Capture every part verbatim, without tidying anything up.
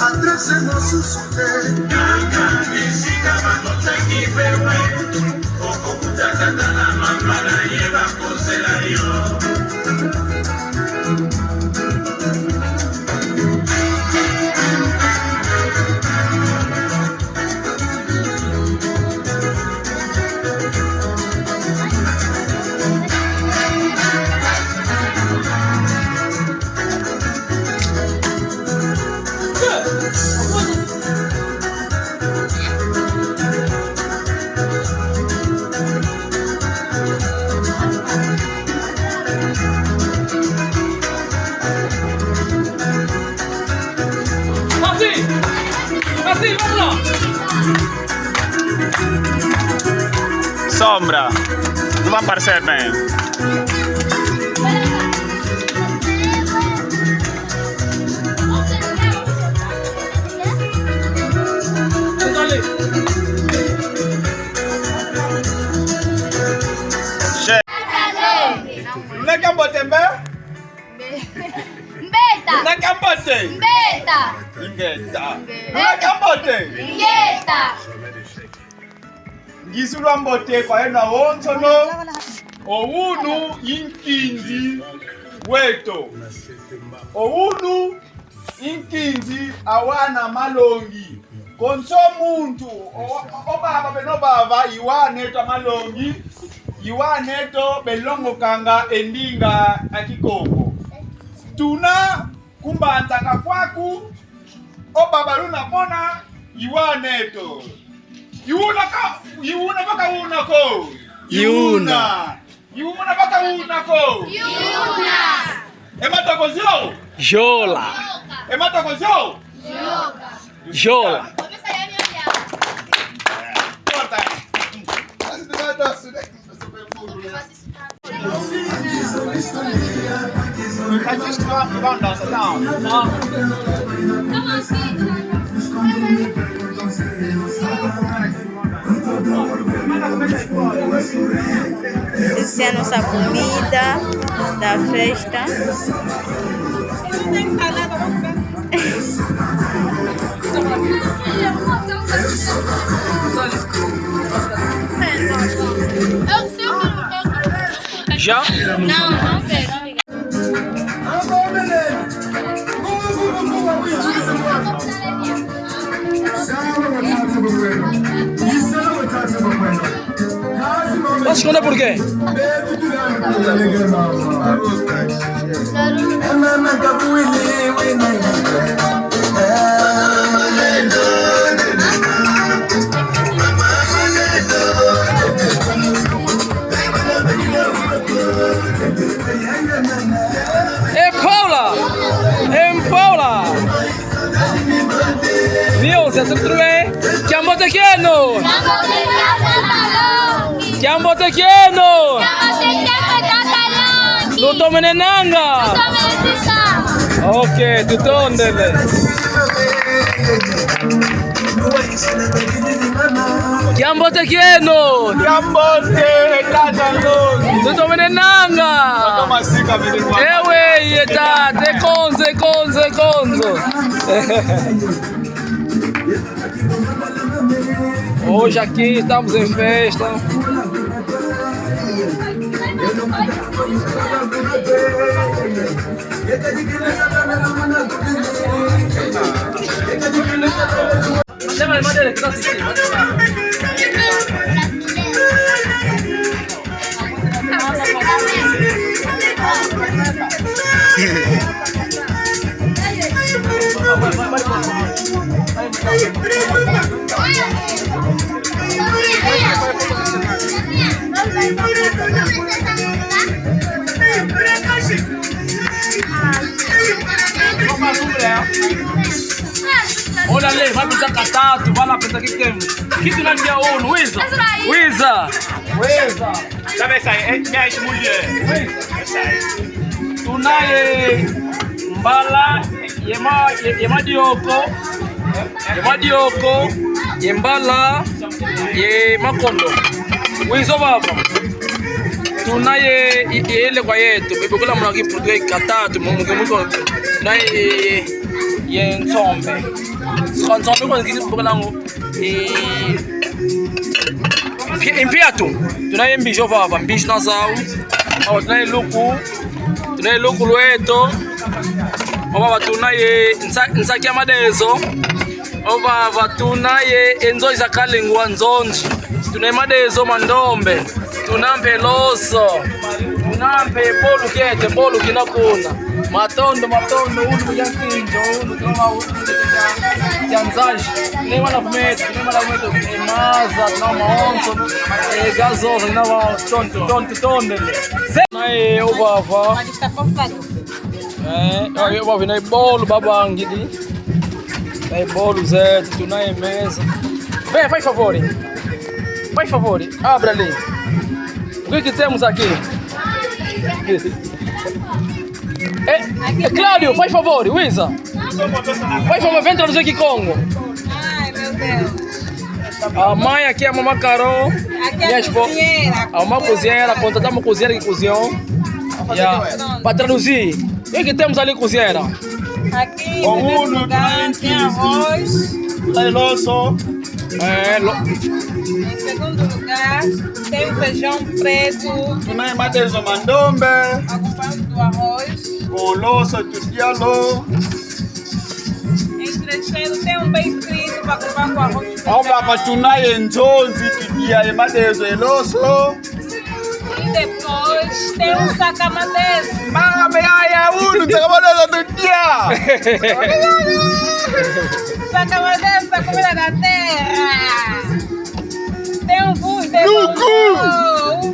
Adresse mosusu te. Kaka bisika bakotaki pepe, okokuta tata na mama na ye bakozela yo. Merci. Merci, vamos là. Sombra. Não vai aparecer bem. Luna kiambote mbe? Mbe-, mbeta. Luna kiambote? Mbeta. Ingeta. Mbe-, luna kiambote? Ingeta. Ngisu lwambote kwa yeno awonsono. O unu i nkinzi weto. O unu i nkinzi a wana malongi. Konso muntu, o, o baba beno baba, i wan'eto a malongi, i wan'eto belongokanga e ndinga a Kikongo. Tuna ku mbanza kakwaku, o baba luna mona, i wan'eto. I una ka, i una baka una ko. I una. I una baka una ko. I una. E matoko zio? Zola. E matoko zio? Zola. Esse ano essa comida da festa. Já? Não, não pega. Vas a esconder por qué? E Paula! E Paula! Viu, se tu tuve? Kiambote kieno! Kiambote kieno! Lutomene nanga! Ok, tutondele. Kiambote kieno. Kiambote, tata Nzonzi. Tutomene nanga. Toma sika, mene kwa. Ewe, ye tata, konzo, konzo, konzo. Hoje aqui estamos em festa. Olha ali, vai pensar catado, vai lá pensar que tem. Que tu não tinha um, Luísa? Luísa! Luísa! Sabe essa aí? É minha ex-mulher. Essa aí. Tuna ye mbala, ye ma, ye, ye madioko, ye madioko, ye mbala, ye makondo. Wiza baba. Tuna ye, ye, ye lekwa yeto, bebe kula muna ki produit katatu, mu, mu, mu, mu, tuna ye, ye nsombe. Sika nsombe kwa ngizi bebe kula ngo, i, mpi-, mpiatu. Tuna ye mbizi ovava, mbizi na zau. Awa tuna ye luku, tuna ye luku lweto. Ovava tuna ye nsa-, nsaki ya madezo. Ovava tuna ye e nzonzi za kalingwa nzonzi. Tuna ye madezo ma ndombe. Tuna mpe loso. Tuna mpe bolu kiete, bolu kina kuna. Matondo, matondo, unu ya nkinzo, unu tuna ma u-, ya nzazi. Tuna ye mana kumete, tuna ye mana kumete, e maza, tuna maonso, e gazoza, tuna ma tonto, tonto, tondele. Ze-, na ye ovava. Eh, aí, ó, vem aí, bolo, babangidi. Aí, bolo, Zé, tuna ye meza. Vem, faz favor. Faz favor, abre ali. O que que temos aqui? É, é, Cláudio, faz favor, Luísa. Faz favor, vem traduzir Kikongo. Ai, meu Deus. A mãe aqui é a mamãe Carol. Aqui é a cozinheira. A mamãe cozinheira, conta, dá uma cozinheira que cozinhou. Yeah. Para traduzir. O que que temos ali, cozinheira? Aqui, em primeiro lugar, tem arroz. Tem loso. É, lo- Em segundo lugar, tem o feijão preto. Tuna ye madezo ma ndombe. Acompanhado do arroz. Com loso, tudialo. Em terceiro, tem um bacon frito para acompanhar com arroz. Ovava tuna ye nzonzi, tudia ye madezo, e loso. E depois tem o saka-madezo. Mama, me aya unu, saka-madezo tudia. Saka-madezo, comida da terra. Tem um fundo. Luku.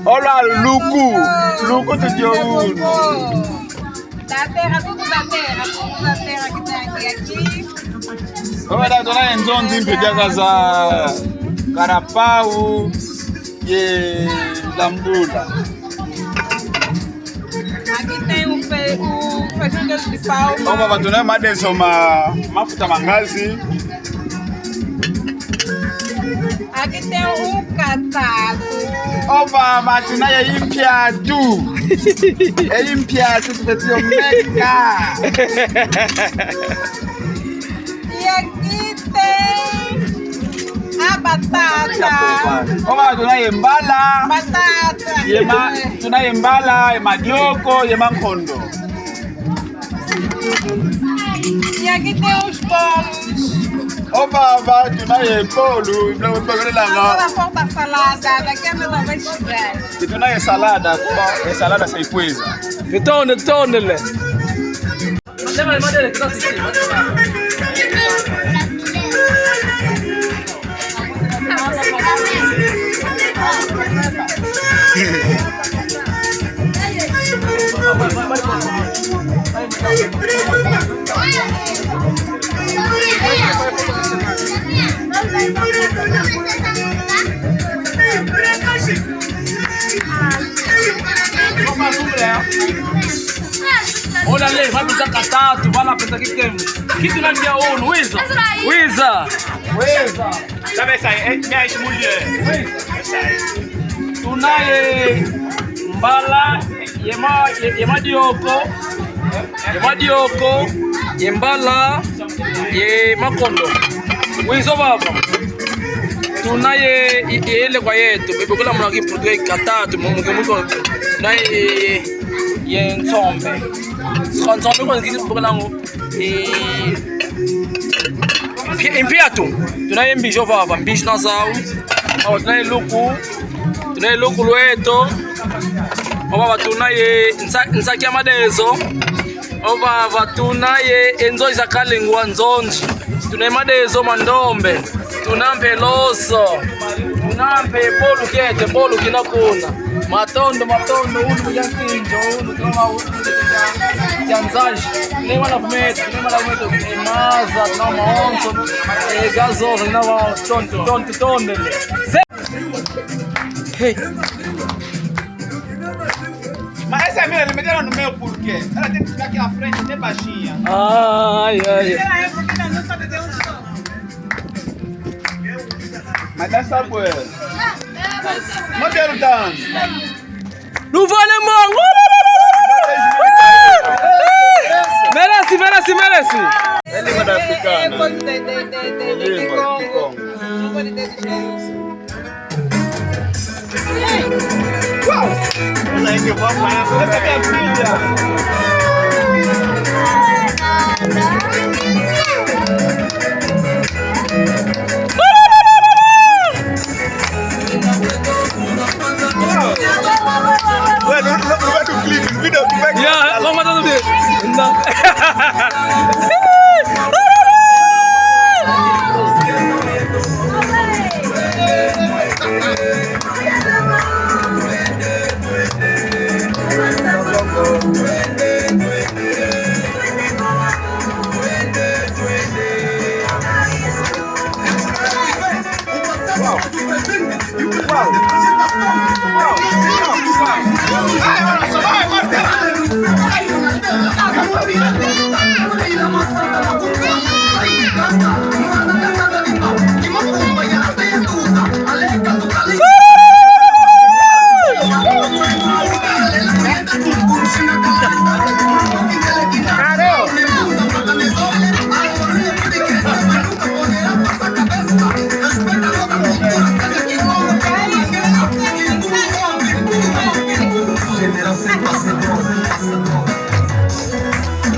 Olha, luku. Luku tudia unu. Da terra, tudo da terra, tudo da terra que tem aqui, aqui. Ovava tuna ye nzonzi mpe diaka za karapau ye lambula. Aqui tem o fe-, o feijão de palma. Ovava tuna ye madezo ma, mafuta ma ngazi. Aqui tem o catado. Ovava tuna ye mpiatu. E mpiatu tupetio meka. E aqui tem a batata. Ovava tuna ye mbala. Batata. Ye ma-, tuna ye mbala, ye madioko, ye mankondo. E aqui tem os bolos. Ovava tuna ye bolo, bolo, bolo langa. Agora falta a salada, daqui a nada vai chegar. E tuna ye salada, e salada sai kweza. Tutonde, tutonde le. Olha ali, vai pisar catado, vai lá pisar que tem. Que tu não tinha um, Luísa? Luísa! Luísa! Sabe essa aí? É minha ex-mulher. Tuna ye mbala, ye ma-, ye, ye madioko, ye madioko, ye mbala, ye makondo. Wiza ovava. Tuna ye, ye, ye lekwa yeto, bebe kula muna ki produit katatu, mu, mu, mu, tuna ye, ye nsombe. Sika nsombe kwa ngizi bebe kula ngo. I, mpi-, mpiatu. Tuna ye mbizi ovava, mbizi na zau. Awa tuna ye luku. Tuna ye luku lweto. Ovava tuna ye nsa-, nsaki ya madezo. Ovava tuna ye e nzonzi za kalingwa nzonzi. Tuna ye madezo ma ndombe. Tuna mpe loso. Tuna mpe bolu kiete, bolu kina kuna. Matondo, matondo, unu ya nkinzo, unu tuna ma-, ya nzazi. Tuna ye mana kumete, tuna ye mana kumete, e maza, tuna maonso, e gazoza, tuna ma-, tonto, tonto, tondele. Hey. Mas essa é a minha, ele me deram no meu porquê. Ela tem que ficar aqui à frente, nem baixinha. Ai, ai. Mas dá sabor. Não quero tanto. Nouveau le monde. Merci, merci, merci. É língua da afrikana. É língua Kikongo. Bueno, no, no, no, tu clip, video, tu back. Ya, vamos a hacer.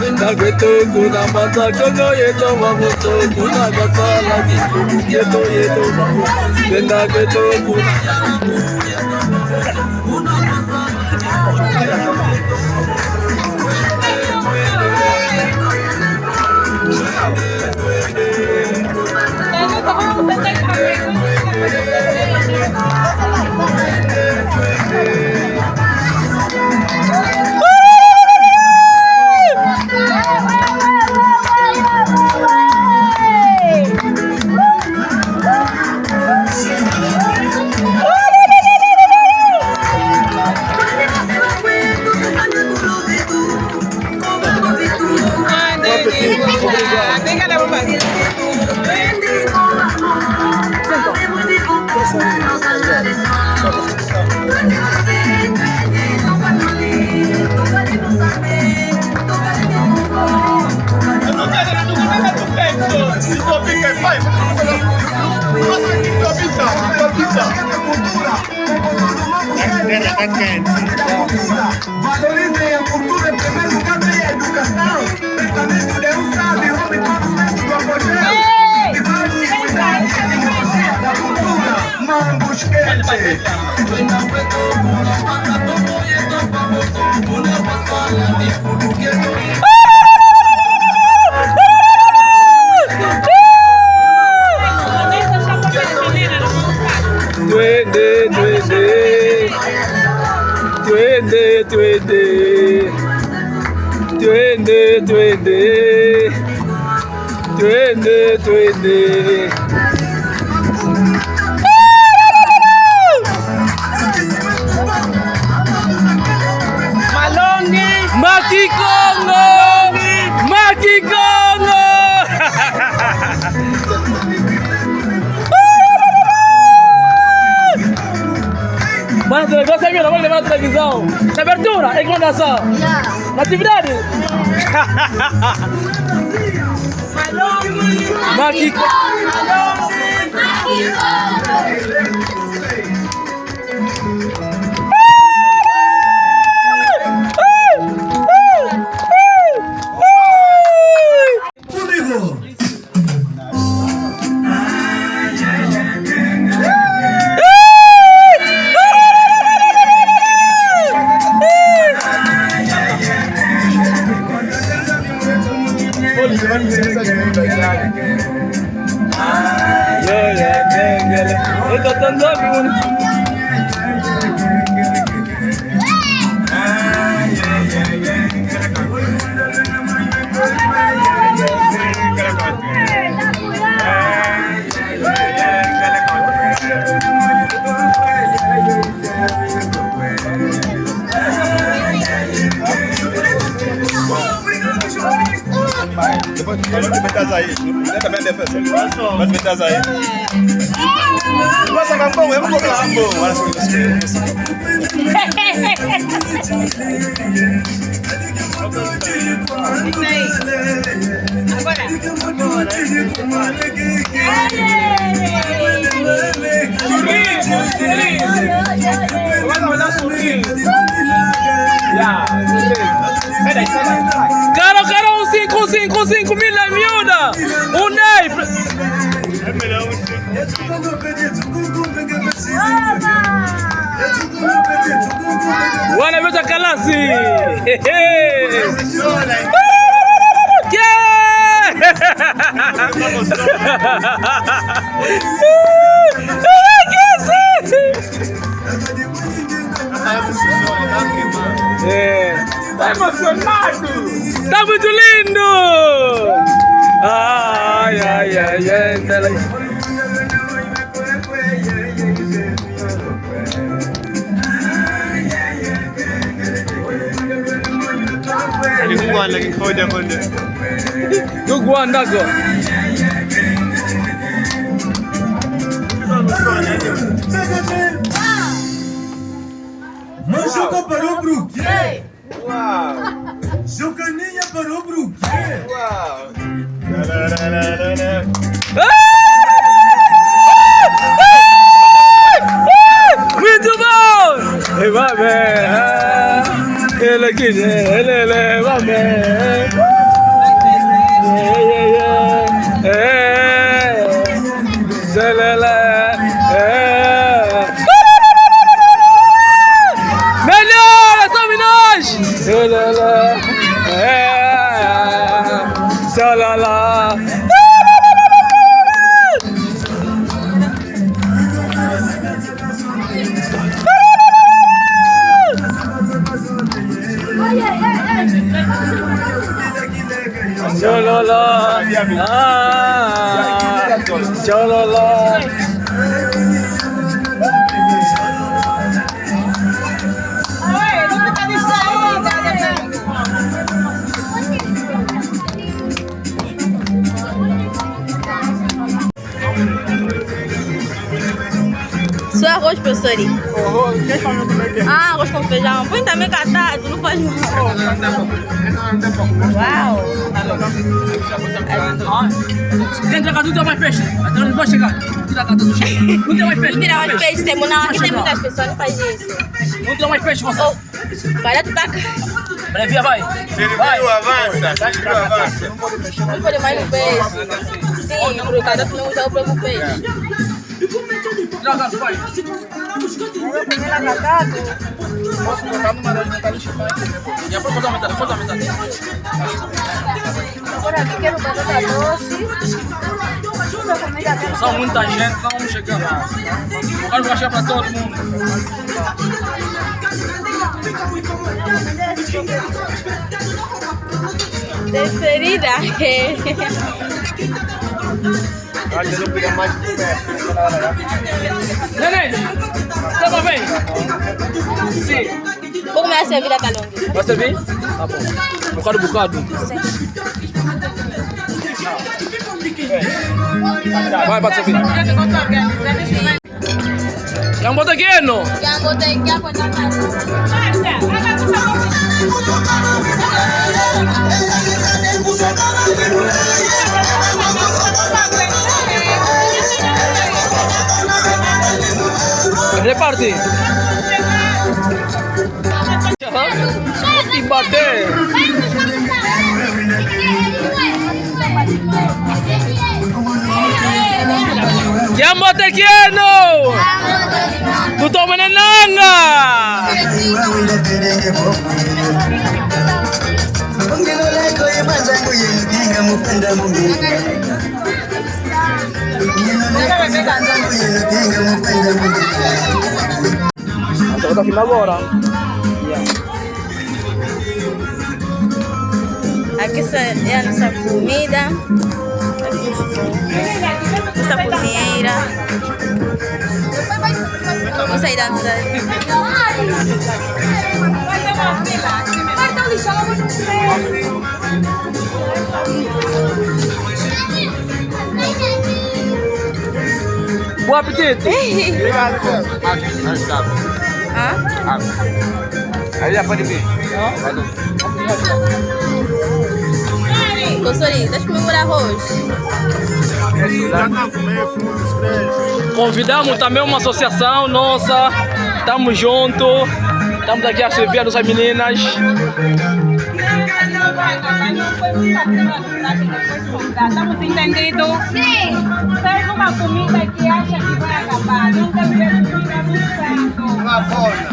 Benda kwetu kuna mbanza Kongo yetu wa moto, kuna kasala kitu yetu yetu wa moto. Benda kwetu kuna Valoriza a cultura, em primeiro lugar, tem a educação. Pensamento de um sábio, homem conhecido do Apogeu. Ei! E vai cuidar da cultura. Mambo esquece. Twende, twende. Twende, twende. Twende, twende. Twende, twende. Malongi. Ma Kikongo. Ma Kikongo. Bwana, televisão, você viu? Não vai levar a televisão. Tem abertura, é quando essa? Yeah. Natividade. Ma Kikongo. Público. Depois, depois de meter aí, depois de meter aí. Pasa na mbongo, ya mbongo, ya mbongo. Caro, caro, um cinco, um cinco, um cinco mil da miúda. Um dez. Wana beto kalasi. Eh. Tá emocionado! Tá muito lindo! Ai, ai, ai, ai, peraí. Uganda go. Machuca para o Brook. Uau! Jocaninha para o Brook. Uau! Muito bom! E vai bem. Ele aqui, ele, ele, vai bem. É, é, é. É. Selele, é. Melhor, somos nós! Selele, é. Tchalala. Tchololo. Ah, tchololo. Só arroz, professor? Arroz, quem faz como é que é? Ah, arroz com feijão. Põe também catado, não faz mal. Uau! Dentro da casa não tem mais peixe. Então não pode chegar. Não tem mais peixe. Não tem mais peixe, tem muita, aqui tem muitas pessoas, não faz isso. Não tem mais peixe, você. Para de tacar. Previa, vai. Vai. Avança, avança. Não pode mais no peixe. Sim, porque cada um usa o próprio peixe. Não, não, vai. Posso botar numa das metades? Já, pode botar metade, pode botar metade. Agora aqui quero batata doce. São muita gente, não vamos chegar lá. Eu quero baixar para todo mundo. Tem ferida. Nenê, tá bem? Sim. Vou comer a servida, tá longe. Vai servir? Tá bom. Bocado, bocado. Sim. Vai, vai servir. Yambote kieno. Yambote kieno. Reparte. Aha. Bate. Yambote kieno. Tutomene nanga. Só tá filmando agora. Aqui é a nossa comida. Nossa cozinheira. Vamos sair dançar. Bom apetite! Hã? Aí já pode vir. Professor, deixa eu comer arroz. Convidamos também uma associação nossa. Tamo junto. Estamos aqui a servir as nossas meninas. Estamos entendidos? Sim. Seja uma comida que acha que vai acabar. Não tem comida no prato.